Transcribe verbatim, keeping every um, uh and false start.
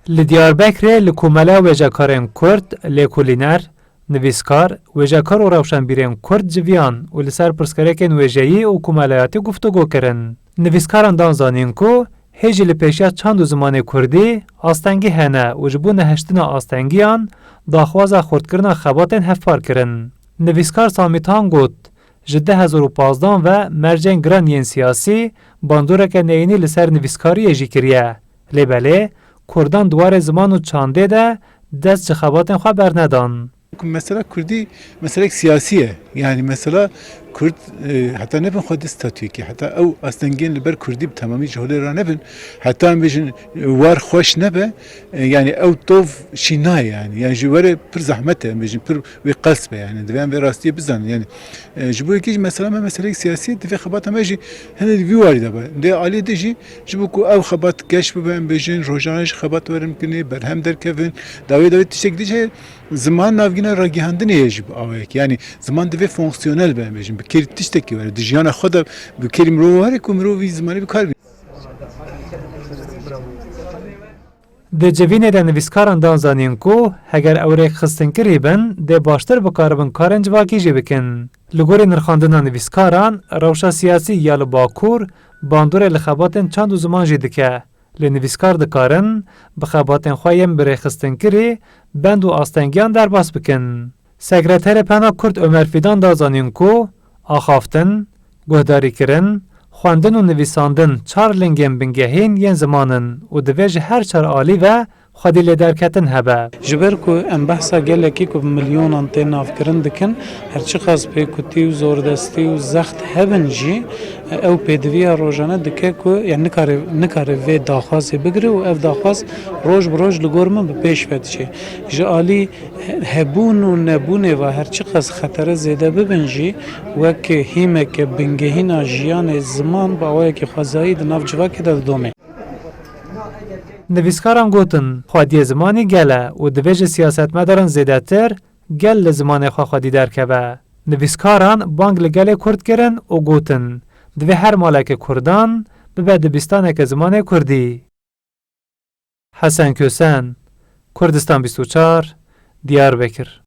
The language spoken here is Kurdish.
Li Diyarbekirê li Komeleya Wêjekarên Kurd, lêkolîner, nivîskar, wêjekar û rewşenbîrên Kurd civiyan û li ser pirsgirêkên wêjeyî û komelayatî guftûgo kirin. Nivîskaran dan zanîn ku hê jî li pêşiya çand û zimanê kurdî astengî hene û ji bo nehiştina astengiyan daxwaza xurtkirina xebatên hevpar kirin. Nivîskar Samî Tan got, ji du hezar û pazdeh ve mercên giran yên siyasî bandoreke neyînî li ser nivîskariyê jî kiriye. Lê belê, kurdan di warê ziman û çandê de dest ji xebatên xwe bernedan. Mesela kurdî meselek siyasî ye. Yani mesela kurd, e, heta nebin xwe di statûyekê, heta ew astengên li ber kurdî bi temamî ji holê re nebin, heta em bêjin, e, war xweş nebe, e, yani ew tov şî nayê yani. Yani ji were pir zehmet e, em bêjin pir wê qels be yani. Divê em vê rastiyê bizanin yani. E, ji bo yekê jî mesela me meselek siyasî ye, divê xebata me jî hene di vî warî de be. Lê alî de jî ji bo ku ew xebat geş bibe, em bêjin rojane jî xebat werin kirinê, berhem derkevin. Dawê dawê tiştek dî jî heye, ziman navgîna ragihandinê ye jî bi awayekî. Yani ziman divê fonksiyonel be, em bêjin. Bi kêrî tiştekî were. Di jiyana xwe de bi kêrî mirov were ku mirov vî zimanî bi kar bîne. Di civînê de nivîskaran dan zanîn ku heger ew rêkxistinkirî bin, dê baştir bikaribin karên civakî jî bikin. Li gorî nirxandina nivîskaran, rewşa siyasî ya li Bakur bandorê li xebatên çand û ziman jî dike. Lê nivîskar dikarin bi xebatên xwe yên bi rêxistinkirî bend û astengiyan derbas bikin. Sekreterê Pena Kurd Omer Fîdan da zanîn ku axaftin, guhdarîkirin, xwendin û nivîsandin çar lingên bingehîn yên ziman in û divê ji her çar alî ve xwedî lêderketin hebe. Ji ber ku em behsa gelekî ku bi milyonan tê navkirin dikin, her çiqas pêkutî û zordestî û zext hebin jî, ew pêdiviya rojane dike ku, yani nikare, nikare vê daxwazê bigire û ev daxwaz roj bi roj li gor min bi pêş ve diçe. Ji alî hebûn û nebûnê ve her çiqas xetere zêde bibin jî, wek hîmeke bingehîna jiyanê ziman bi awayekî xwezayî di nav civakê de didomê. Nivîskaran gotin, xwediyê zimanî gel e û divê ji siyasetmedaran zêdetir gel li zimanê xwe xwedî derkeve. Nivîskaran bang li gelê Kurd kirin û gotin, divê her maleke Kurdan bibe dibistaneke zimanê Kurdî. Hesen Kösen, Kurdistan bîst û çar, Diyarbekir.